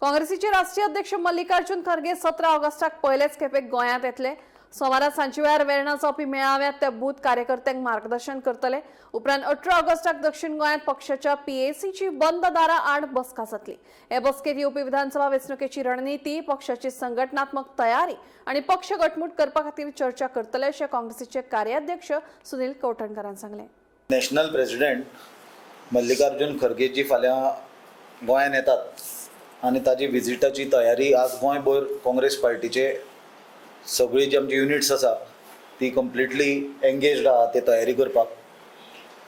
काँग्रेसीचे राष्ट्रीय अध्यक्ष मल्लिकार्जुन खरगे 17 ऑगस्टाक पयलेच खेपेक गोंयांत येतले. सोमारा सांजे वेळार वेर्णा जावपी मेळाव्यात ते बूथ कार्यकर्त्यांक मार्गदर्शन करतले. उपरांत 18 ऑगस्टाक दक्षिण गोंयांत पक्षाच्या पीएसीची बंद दारा आड बसका जातली. हे बसकेत येवपी विधानसभा वेंचणुकेची रणनिती, पक्षाची संघटनात्मक तयारी आणि पक्ष घटमूट करपा खातीर चर्चा करतले, अशें काँग्रेसीचे कार्याध्यक्ष सुनील कवठणकरान सांगलें. नॅशनल प्रेसिडेंट मल्लिकार्जून खरगेजी फाल्यां गोंयांत येतात आनी ताजी विजिटाची तयारी आज गोंयभर काँग्रेस पार्टीचे सगळी जी आमची युनिट्स आसा ती कंप्लिटली एंगेज्ड आहा ते तयारी करपाक.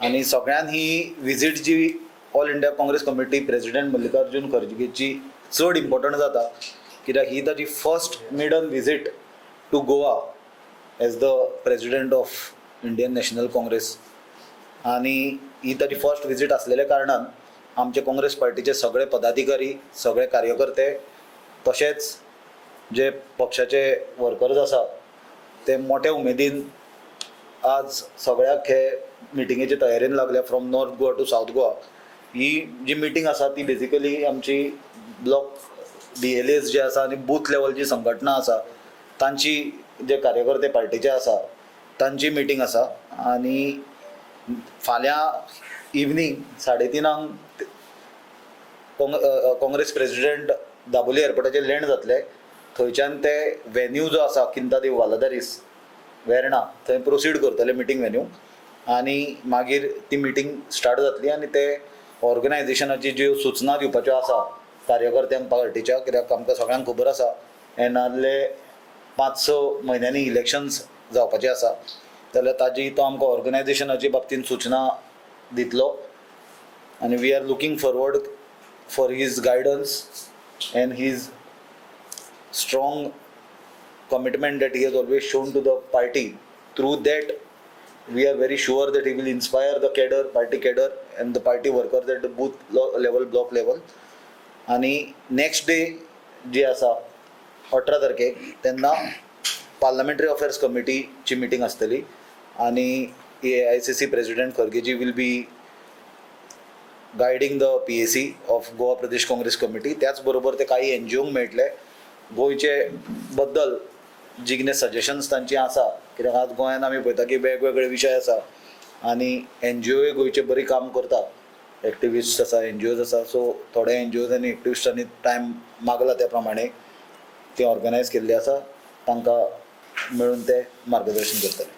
आनी सगळ्यान ही विजीट जी all India Congress committee president Mallikarjun खरगेची चड इम्पॉर्टंट जाता, कित्याक ही ताजी first maiden visit to Goa as the president of Indian National Congress. आनी ही ताजी फर्स्ट विजीट आसलेल्या कारणान आमचे काँग्रेस पार्टीचे सगळे पदाधिकारी, सगळे कार्यकर्ते, तशेंच जे पक्षाचे वर्कर्स आसा ते मोठ्या उमेदीन आज सगळ्याक हे मिटिंगेचे तयारेन लागल्या, from North Goa to South Goa. He G meeting आसा ती बेजिकली आमची ब्लॉक बीएलएस जे आसा आनी बूथ लेवल जी संघटना आसा तांची, जे कार्यकर्ते पार्टीचे आसा तांची मिटींग आसा. आनी फाल्यां इवनींग 3:30 काँग्रेस प्रेसिडेंट दाबोली एअरपोर्टाचेर लँड जातले. थंयच्यान ते वेन्यू जो आसा, किंता दे वालादारीस, वेर्णा, थंय प्रोसीड करतले मिटींग वेन्यू आनी मागीर ती मिटींग स्टार्ट जातली. आनी ते ऑर्गनायझेशनाची ज्यो सुचना दिवपाच्यो आसा कार्यकर्त्यांक पार्टीच्या, कित्याक आमकां सगळ्यांक खबर आसा येणारले 5-6 म्हयन्यांनी इलेक्शन्स जावपाचे आसा, जाल्यार ताजी तो आमकां ऑर्गनायझेशनाचे बाबतींत सुचना दितलो. आनी we are looking forward for his guidance and his strong commitment that he has always shown to the party. Through that, we are very sure that he will inspire the cadre, party cadre, and the party workers at the booth level, block level. आणि next day जी आसा 18 तारखेक, तेन्ना parliamentary affairs कमिटीची meeting आसतली आनी एआयसीसी president खरगेजी will be guiding the PAC of Goa Pradesh Congress Committee. त्याच बरोबर ते काही एनजीओंक मेळटले, गोंयचे बद्दल जी कितें सजेशन्स तांची आसा, कित्याक आज गोंयांत आमी पळयता की वेगवेगळे विशय आसा आनी एनजीओय गोंयचे बरी काम करता, एक्टिविस्ट आसा, एनजीओज आसा. सो थोडे एनजीओज आनी एक्टिविस्टांनी टायम मागला, त्या प्रमाणे ते ऑर्गनायज केल्ले आसा. तांकां मेळून ते मार्गदर्शन करतले.